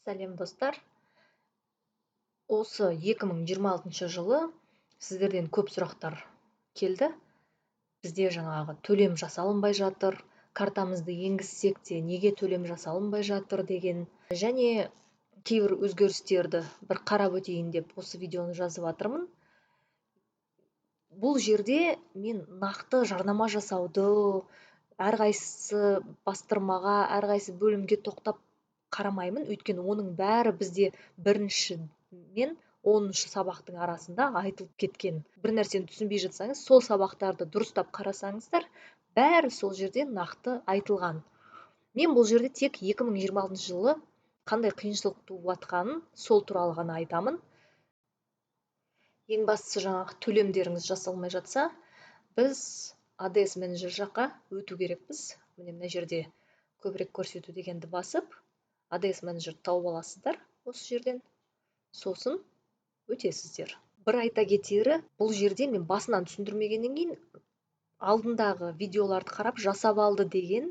Сәлем, достар! Осы 2026 жылы сіздерден көп сұрақтар келді. Бізде жаңағы төлем жасалынбай жатыр, картамызды енгізсек те, неге төлем жасалынбай жатыр деген және кейбір өзгерістерді бір қарап өтейін деп осы видеоны жазып жатырмын. Бұл жерде мен нақты жарнама жасауды, әрқайсысы бастырмаға, әрқайсы бөлімге тоқтап қарамаймын, өйткені оның бәрі бізде бірінші мен 10-шы сабақтың арасында айтылып кеткен. Бір нәрсені түсінбей жатсаңыз, сол сабақтарды дұрыстап қарасаңыздар, бәрі сол жерде нақты айтылған. Мен бұл жерде тек 2026 жылы қандай қиыншылық туып жатқанын, сол туралы ғана айтамын. Ең бастысы, жаңағы төлемдеріңіз жасалмай жатса, біз ADS менеджер жаққа өту керекпіз. Міне, мына жерде көбірек көрсету дегенді басып, ADS менеджерді тауып аласыздар осы жерден, сосын өтесіздер. Бір айта кетері, бұл жерде мен басынан түсіндірмегеннен кейін алдындағы видеоларды қарап жасап алды деген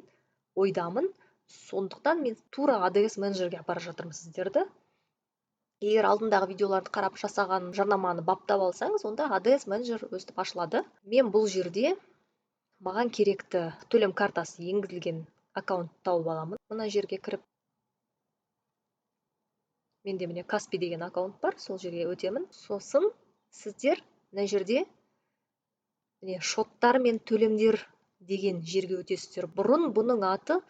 ойдамын. Сондықтан мен тура ADS менеджерге апара жатырмын сіздерді. Егер алдындағы видеоларды қарап жасаған жарнаманы баптап алсаңыз, онда ADS менеджер өстіп ашылады. Мен бұл жерде маған керекті төлем картасы енгізілген аккаунт тауып аламын. Мына жерге кіріп, менде, міне, Каспи деген аккаунт бар, сол жерге өтемін. Сосын сіздер мына жерде, міне, шоттар мен төлемдер деген жерге өтесіздер. Бұрын бұның аты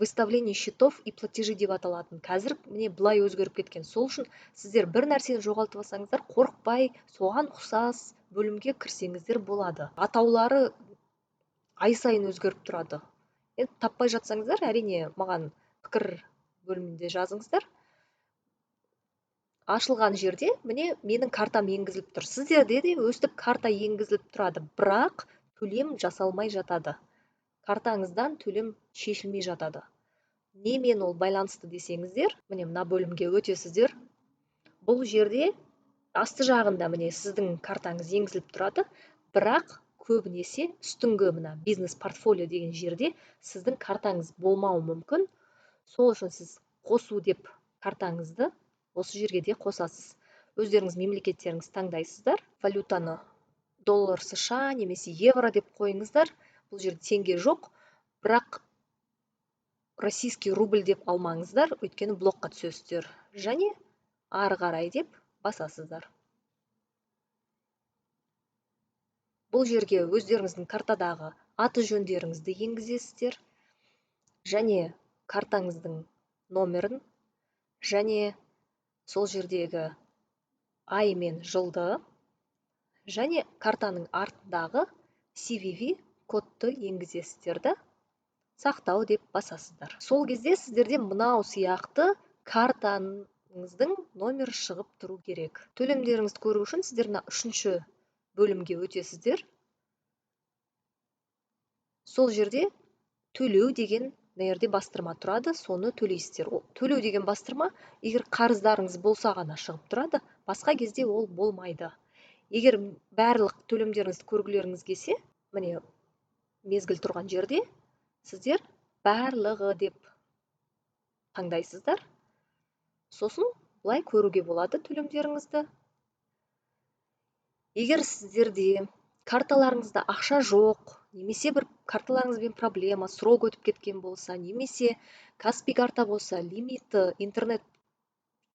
выставление счетов и платежи деп аталатын, қазір, міне, былай өзгеріп кеткен. Сол үшін сіздер бір нәрсені жоғалтып алсаңыздар, қорықпай соған ұқсас бөлімге кірсеңіздер болады. Атаулары ай сайын өзгеріп тұрады. Енді таппай жатсаңыздар, әрине, маған пікір бөлімінде жазыңыздар. Ашылған жерде, міне, менің картам енгізіліп тұр. Сіздерде де өстіп карта енгізіліп тұрады, бірақ төлем жасалмай жатады, картаңыздан төлем шешілмей жатады. Немен ол байланысты десеңіздер, міне, мына бөлімге өтесіздер. Бұл жерде асты жағында, міне, сіздің картаңыз енгізіліп тұрады, бірақ көбінесе үстіңгі мына бизнес портфолио деген жерде сіздің картаңыз болмауы мүмкін. Сол үшін сіз қосу деп картаңызды осы жерге де қосасыз. Өздеріңіз мемлекеттеріңізді таңдайсыздар. Валютаны доллар США немесе евро деп қойыңыздар. Бұл жерде теңге жоқ, бірақ российский рубль деп алмаңыздар, өйткені блокқа түсесіздер. Және ары қарай деп басасыздар. Бұл жерге өздеріңіздің картадағы аты жөндеріңізді енгізесіздер және картаңыздың номерін және сол жердегі ай мен жылды және картаның артындағы CVV кодты енгізесіздер да, сақтау деп басасыздар. Сол кезде сіздерде мынау сияқты картаңыздың номері шығып тұру керек. Төлемдеріңізді көру үшін сіздер мына үшінші бөлімге өтесіздер. Сол жерде төлеу деген мына жерде бастырма тұрады, соны төлейсіздер. Төлеу деген бастырма егер қарыздарыңыз болса ғана шығып тұрады, басқа кезде ол болмайды. Егер барлық төлемдеріңізді көргілеріңіз келсе, міне, мезгіл тұрған жерде сіздер барлығы деп таңдайсыздар. Сосын былай көруге болады төлемдеріңізді. Егер сіздерде карталарыңызда ақша жоқ немесе бір карталарыңызбен проблема, срок өтіп кеткен болса, немесе Каспи карта болса, лимиті, интернет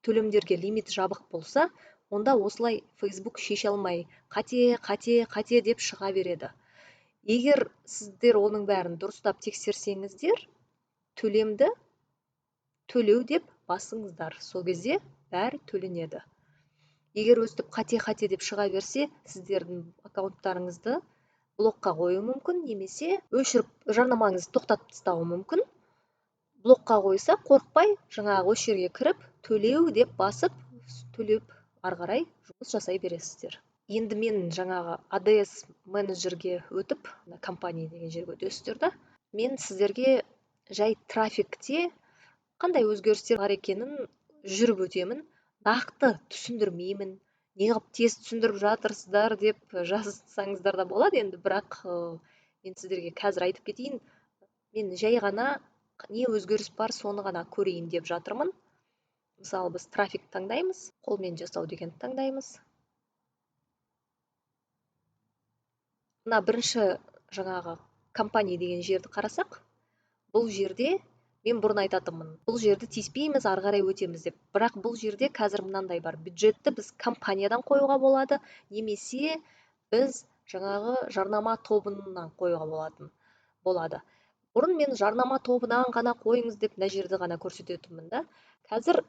төлемдерге лимит жабық болса, онда осылай Facebook шеше алмай, қате, қате, қате деп шыға береді. Егер сіздер оның бәрін дұрыстап тексерсеңіздер, төлемді төлеу деп басыңыздар, сол кезде бәрі төленеді. Егер өстіп қате, қате деп шыға берсе, сіздердің аккаунттарыңызды блокқа қоюы мүмкін немесе өшіріп, жарнамаңызды тоқтатып тастауы мүмкін. Блокқа қойса, қорықпай жаңағы осы жерге кіріп, төлеу деп басып, төлеп, ары қарай жұмыс жасай бересіздер. Енді мен жаңағы ADS менеджерге өтіп, мына компания деген жерге өтесіздер да, мен сіздерге жай трафикте қандай өзгерістер бар екенін жүріп өтемін. Нақты түсіндірмеймін. Неғып тез түсіндіріп жатырсыздар деп жазсаңыздар да болады енді, бірақ мен сіздерге қазір айтып кетейін, мен жай ғана Не өзгеріс бар, соны ғана көрейін деп жатырмын. Мысалы, біз трафик таңдаймыз, қолмен жасау дегенді таңдаймыз. Мына бірінші жаңағы компания деген жерді қарасақ, бұл жерде мен бұрын айтатынмын, бұл жерді тиіспейміз, ары қарай өтеміз деп. Бірақ бұл жерде қазір мынандай бар, бюджетті біз компаниядан қоюға болады, немесе біз жаңағы жарнама тобынан қоюға болады. Бұрын мен жарнама тобынан ғана қойыңыз деп мына жерді ғана көрсететінмін да. Қазір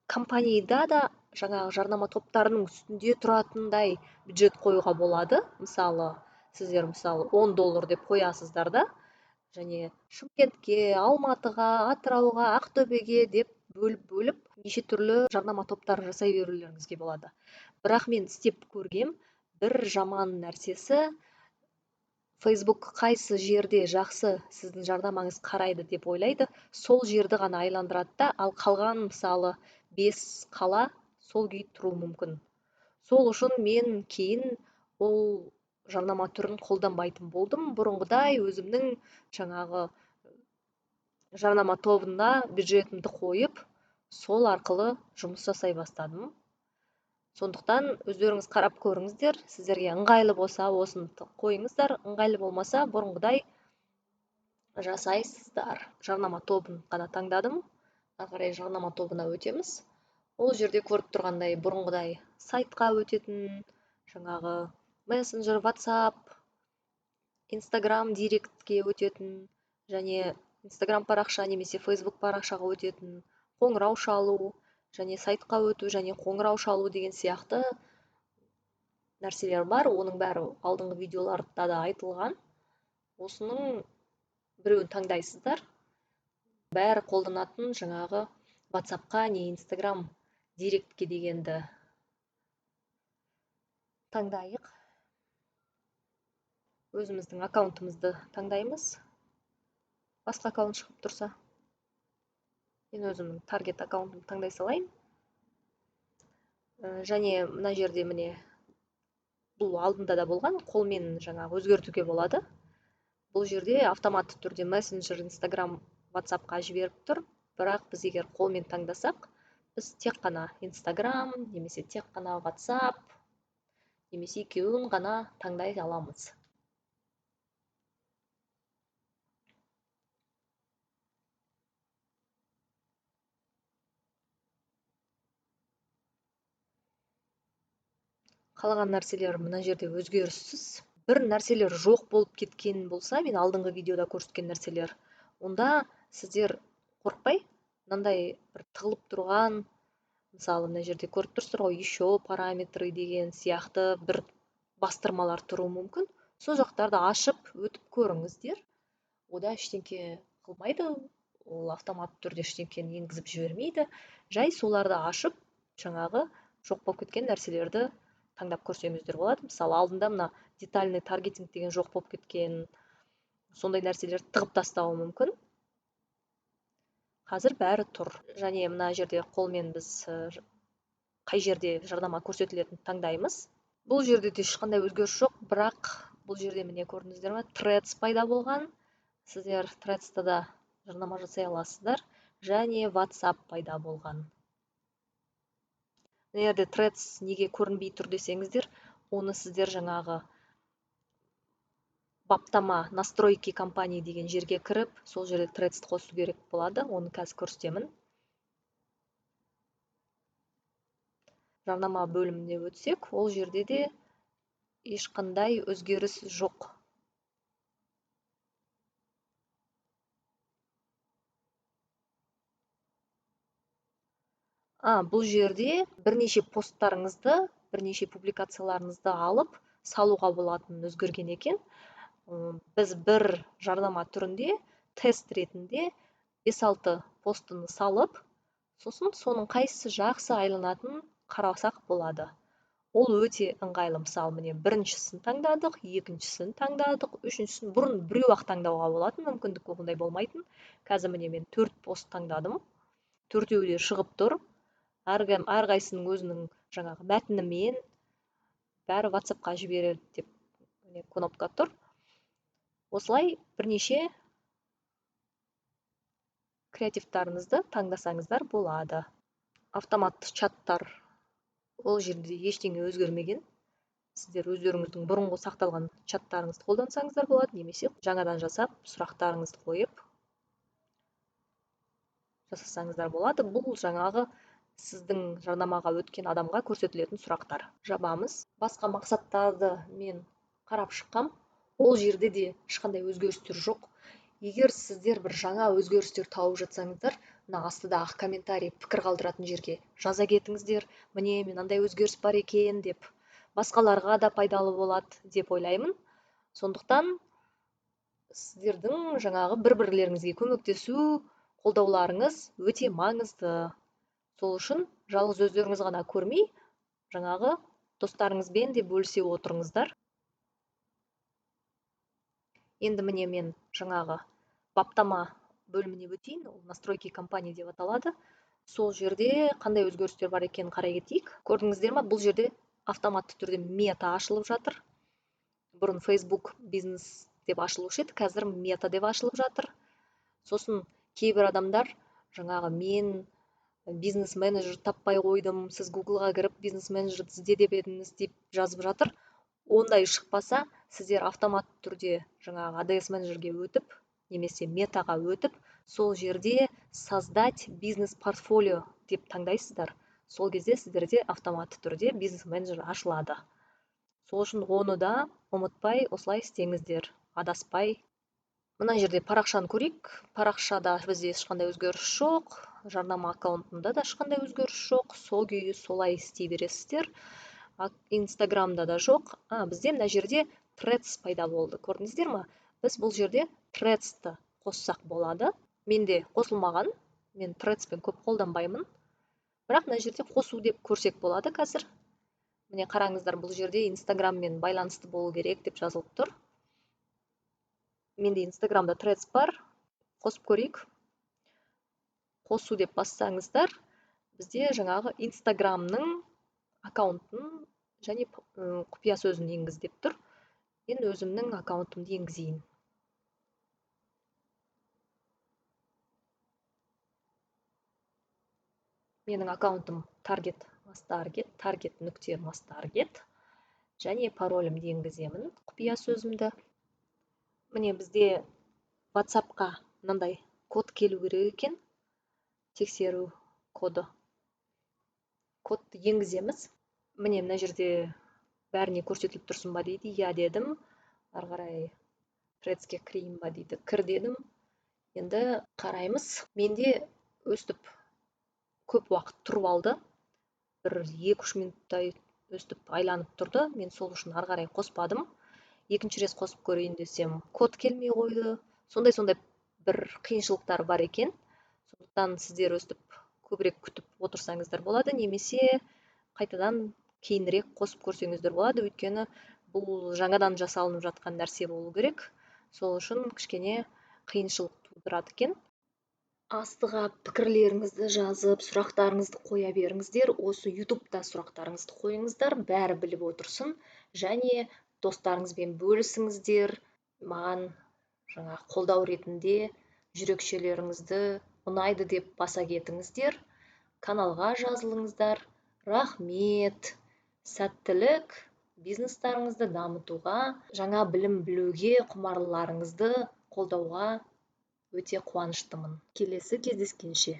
компанияда да жаңағы жарнама топтарының үстінде тұратындай бюджет қоюға болады. Мысалы, сіздер мысалы он доллар деп қоясыздар да, және Шымкентке, Алматыға, Атырауға, Ақтөбеге деп бөліп-бөліп неше түрлі жарнама топтары жасай берулеріңізге болады. Бірақ мен істеп көргем, бір жаман нәрсесі, Facebook қайсы жерде жақсы сіздің жарнамаңыз қарайды деп ойлайды, сол жерді ғана айландырады да, ал қалған мысалы 5 қала сол күйі тұруы мүмкін. Сол үшін мен кейін ол жарнама түрін қолданбайтын болдым. Бұрынғыдай өзімнің жаңағы жарнама тобына бюджетімді қойып, сол арқылы жұмыс жасай бастадым. Сондықтан өздеріңіз қарап көріңіздер, сіздерге ыңғайлы болса осыны қойыңыздар, ыңғайлы болмаса бұрынғыдай жасайсыздар. Жарнама тобын ғана таңдадым. Ары қарай жарнама тобына өтеміз. Ол жерде көріп тұрғандай бұрынғыдай сайтқа өтетін, жаңағы мессенджер, WhatsApp, Instagram директке өтетін және Instagram парақша немесе Facebook парақшаға өтетін, қоңырау шалу және сайтқа өту және қоңырау шалу деген сияқты нәрселер бар. Оның бәрі алдыңғы видеоларда да айтылған. Осының біреуін таңдайсыздар. Бәрі қолданатын жаңағы WhatsApp-қа не Instagram директке дегенді таңдайық. Өзіміздің аккаунтымызды таңдаймыз. Басқа аккаунт шығып тұрса, мен өзімнің таргет аккаунтымды таңдай салайын. Және мына жерде міне бұл алдында да болған, қолмен жаңағы өзгертуге болады. Бұл жерде автоматты түрде мессенджер, Instagram, WhatsApp-қа жіберіп тұр. Бірақ біз егер қолмен таңдасақ, біз тек қана Instagram немесе тек қана WhatsApp немесе екеуін ғана таңдай аламыз. Қалған нәрселер мына жерде өзгеріссіз. Бір нәрселер жоқ болып кеткен болса, мен алдыңғы видеода көрсеткен нәрселер, онда сіздер қорықпай, мынандай бір тығылып тұрған, мысалы мына жерде көріп тұрсыздар ғой, еще параметры деген сияқты бір бастырмалар тұруы мүмкін. Сол жақтарды ашып өтіп көріңіздер. Ода ештеңке қылмайды, ол автоматты түрде ештеңкені енгізіп жібермейді. Жай соларды ашып, жаңағы жоқ болып кеткен нәрселерді таңдап көрсеңіздер болады. Мысалы, алдында мына детальный таргетинг деген жоқ болып кеткен, сондай нәрселерді тығып тастауы мүмкін. Қазір бәрі тұр. Және мына жерде қолмен біз қай жерде жарнама көрсетілетінін таңдаймыз. Бұл жерде де ешқандай өзгеріс жоқ, бірақ бұл жерде міне көрдіңіздер ме, Threads пайда болған. Сіздер Threads-та да жарнама жасай аласыздар. Және WhatsApp пайда болған. Мына жерде Threads неге көрінбей тұр десеңіздер, оны сіздер жаңағы баптама настройки компании деген жерге кіріп, сол жерде Threads-ті қосу керек болады. Оны қазір көрсетемін. Жарнама бөліміне өтсек, ол жерде де ешқандай өзгеріс жоқ. Бұл жерде бірнеше посттарыңызды, бірнеше публикацияларыңызды алып салуға болатын өзгерген екен. Біз бір жарнама түрінде, тест ретінде бес-алты постыны салып, сосын соның қайсысы жақсы айланатынын қарасақ болады. Ол өте ыңғайлы. Мысалы, міне біріншісін таңдадық, екіншісін таңдадық, үшіншісін. Бұрын біреу-ақ таңдауға болатын, мүмкіндік ондай болмайтын. Қазір міне мен 4 пост таңдадым. Төртеуі де шығып тұр. Әрқайсысының өзінің жаңағы мәтінімен бәрі WhatsApp-қа жібереді деп міне кнопка тұр. Осылай бірнеше Креативтарыңызды таңдасаңыздар болады. Автоматты чаттар, ол жерде ештеңе өзгермеген. Сіздер өздеріңіздің бұрынғы сақталған чаттарыңызды қолдансаңыздар болады, немесе жаңадан жасап, сұрақтарыңызды қойып жасасаңыздар болады. Бұл жаңағы сіздің жарнамаға өткен адамға көрсетілетін сұрақтар. Жабамыз. Басқа мақсаттарды мен қарап шыққам, ол жерде де ешқандай өзгерістер жоқ. Егер сіздер бір жаңа өзгерістер тауып жатсаңыздар, мына астыда ақ комментарий, пікір қалдыратын жерге жаза кетіңіздер. Міне, мынандай өзгеріс бар екен деп, басқаларға да пайдалы болады деп ойлаймын. Сондықтан сіздердің жаңағы бір-бірлеріңізге көмектесу, қолдауларыңыз өте маңызды. Сол үшін жалғыз өздеріңіз ғана көрмей, жаңағы достарыңызбен де бөлісе отырыңыздар. Енді міне мен жаңағы баптама бөліміне өтейін, ол настройки компании деп аталады. Сол жерде қандай өзгерістер бар екенін қарай кетейік. Көрдіңіздер ма, бұл жерде автоматты түрде Мета ашылып жатыр. Бұрын Facebook бизнес деп ашылушы еді, қазір Мета деп ашылып жатыр. Сосын кейбір адамдар жаңағы мен бизнес менеджер таппай қойдым, сіз Гуглға кіріп бизнес менеджерді ізде деп едіңіз деп жазып жатыр. Ондай шықпаса, сіздер автоматты түрде жаңағы АДС менеджерге өтіп, немесе Метаға өтіп, сол жерде создать бизнес портфолио деп таңдайсыздар. Сол кезде сіздерде автоматты түрде бизнес менеджер ашылады. Сол үшін оны да ұмытпай осылай істеңіздер, адаспай. Мына жерде парақшаны көрейік. Парақшада бізде ешқандай өзгеріс жоқ, жарнама аккаунтында да ешқандай өзгеріс жоқ. Сол күйі солай істей бересіздер. Инстаграмда да жоқ. Бізде мына жерде Threads пайда болды. Көрдіңіздер ма? Біз бұл жерде Threads'ты қоссақ болады. Менде қосылмаған. Мен Threads'пен көп қолданбаймын. Бірақ мына жерде қосу деп көрсек болады қазір. Міне қараңыздар, бұл жерде Инстаграммен байланысты болу керек деп жазылып тұр. Менде Инстаграмда Threads бар. Қосып көрейік. Қосу деп бассаңыздар, бізде жаңағы Инстаграмның аккаунтын және құпия сөзін енгіз деп тұр. Мен өзімнің аккаунтымды енгізейін. Менің аккаунтым таргет мастаргет, таргет нүкте мастаргет және паролімді енгіземін, құпия сөзімді. Міне бізде WhatsApp-қа мынандай код келу керек екен, тексеру коды. Кодты енгіземіз. Міне мына жерде бәріне көрсетіліп тұрсын ба дейді, иә дедім. Ары қарай Threads-ке кірейін ба дейді, кір дедім. Енді қараймыз. Менде өстіп көп уақыт тұрып алды. Бір 2-3 минуттай өстіп айланып тұрды. Мен сол үшін ары қарай қоспадым. Екінші рет қосып көрейін десем, код келмей қойды. Сондай-сондай бір қиыншылықтар бар екен. Сондықтан сіздер өстіп көбірек күтіп отырсаңыздар болады, немесе қайтадан кейінірек қосып көрсеңіздер болады. Өйткені бұл жаңадан жасалынып жатқан нәрсе болу керек. Сол үшін кішкене қиыншылық тудырады екен. Астыға пікірлеріңізді жазып, сұрақтарыңызды қоя беріңіздер. Осы YouTube'да сұрақтарыңызды қойыңыздар, бәрі біліп отырсын. Және достарыңызбен бөлісіңіздер. Маған жаңа қолдау ретінде жүрекшелеріңізді ұнайды деп баса кетіңіздер. Каналға жазылыңыздар. Рахмет. Сәттілік бизнестарыңызды дамытуға, жаңа білім білуге құмарлыларыңызды қолдауға өте қуаныштымын. Келесі кездескенше.